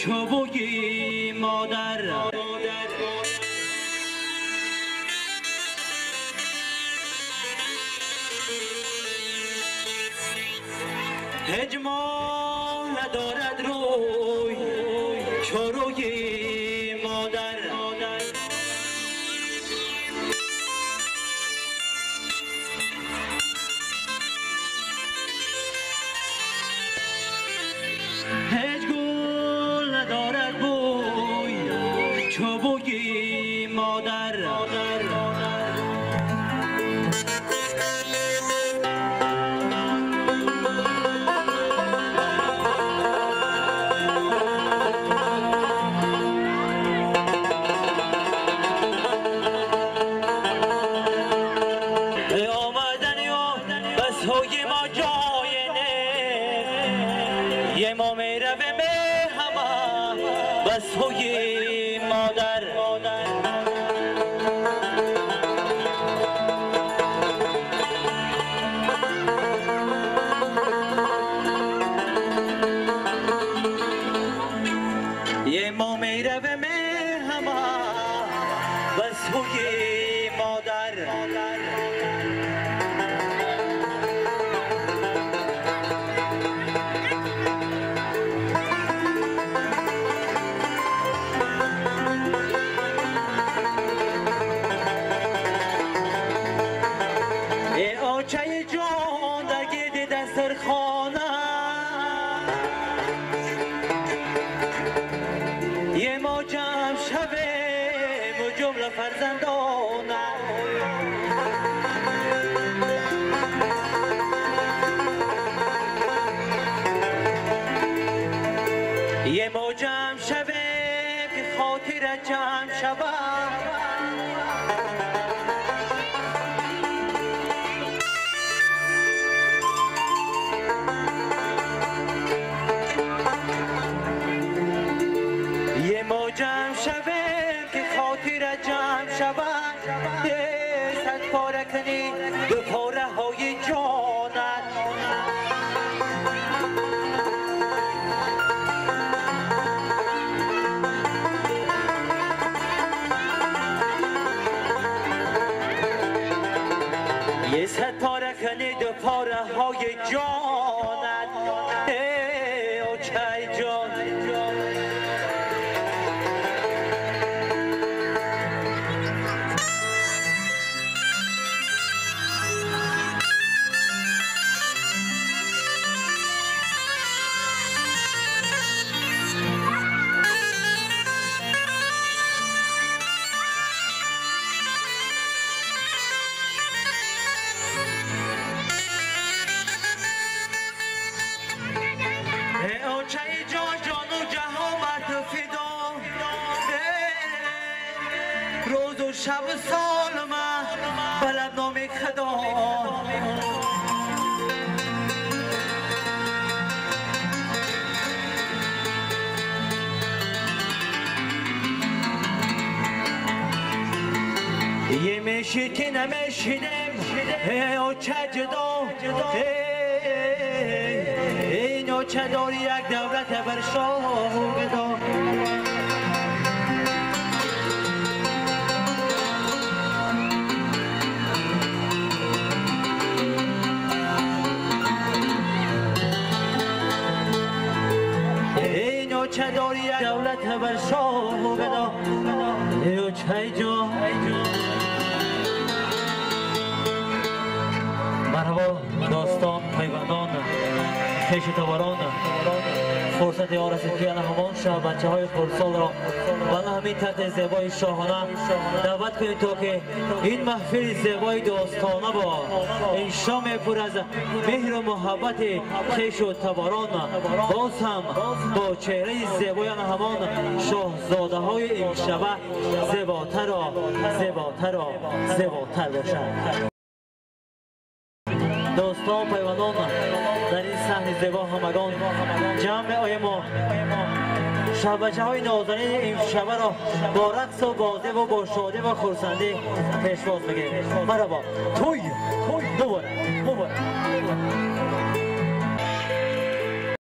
چو بوی مادر. هیچ ماه ندارد روی چو روی مادر. هیچ گل ندارد بوی چو بوی مادر. یه ما میروه به همه بس ہوی مادر. یه ما میروه به همه بس ہوی مادر. آچه جان در گرد دسترخانه یه ما جمع شویم و جمله فرزندانه. یه ما جمع شویم که خاطر جمع شود. یه ما جمع شویم که خاطر جمع شود. صد پاره کنی دو پاره های جانت. یه صد پاره کنی دو پاره های جانت. ای اوچه جان. روز و شب و سال من بلد نام خدا. یه میشی که نمیشیدم ای چه جدا اینو چه داری یک دولت بر شاه و گدا. اینو چه داری یک دولت بر شاه و گدا. اینو چه جا. مرحبا دوستان، پیوندان، خویش تباران، فرصت آن رسید که همان شب بچه های خردسال را به همین تخت زیبای شاهانه دعوت کنید تا که این محفل زیبای دوستانه با این شام پر از مهر و محبت خویش و تباران باز هم با چهره زیبای همان شاهزاده های این شب زیباتر و زیباتر و زیباتر باشد. دوستان، پیوندان، در این صحن زیبا همگان جمع آیم و شبچه های نازنین این شب را با رقص و بازی و با شادی و خرسندی پیشواز میگیریم. مرحبا توی دوباره دوباره.